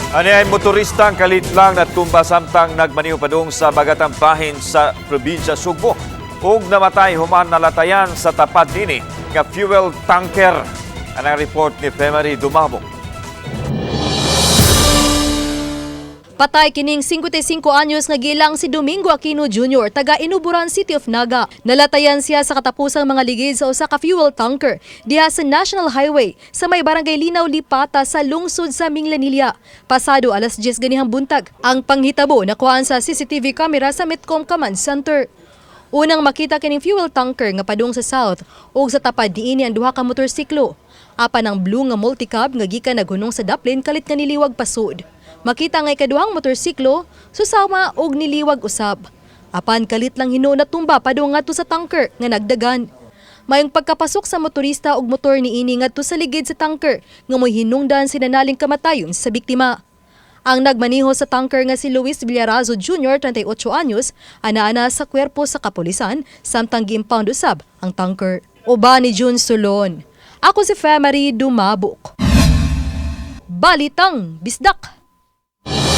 Ani ay motorista ang kalit lang natumba samtang nagmaniho padung sa Bagatang bahin sa probinsya Sugbo ug namatay human nalatayan sa tapad nini nga fuel tanker. Anang report ni Femary Dumabok. Patay kining 55 anyos nga gilang si Domingo Aquino Jr. taga Inuburan, City of Naga. Nalatayan siya sa katapusang mga ligid sa usa ka fuel tanker diha sa National Highway sa may Barangay Linaw, Lipata sa lungsod sa Minglanilla. Pasado alas 10 ganihang buntag. Ang panghitabo nakuhaan sa CCTV camera sa Metcom Command Center. Unang makita kining fuel tanker nga padung sa south ug sa tapad niini ang duha ka motorsiklo. Apan ang blue nga multicab nga gikan naghunong sa daplin kalit nga niliwag pasud. Makita nga ikaduhang motorsiklo susama og niliwag usab. Apan kalit lang hinuon natumba padung ngadto sa tanker nga nagdagan. Mayong pagkapasok sa motorista og motor niini ngadto sa ligid sa tanker nga mo'y hinungdan sinanaling kamatayon sa biktima. Ang nagmaniho sa tanker nga si Luis Villarazo Jr., 38 anyos, ana-ana sa kwerpo sa kapulisan samtang giimpound usab ang tanker. Uban ni June Solon. Ako si Femary Dumabok. Balitang Bisdak.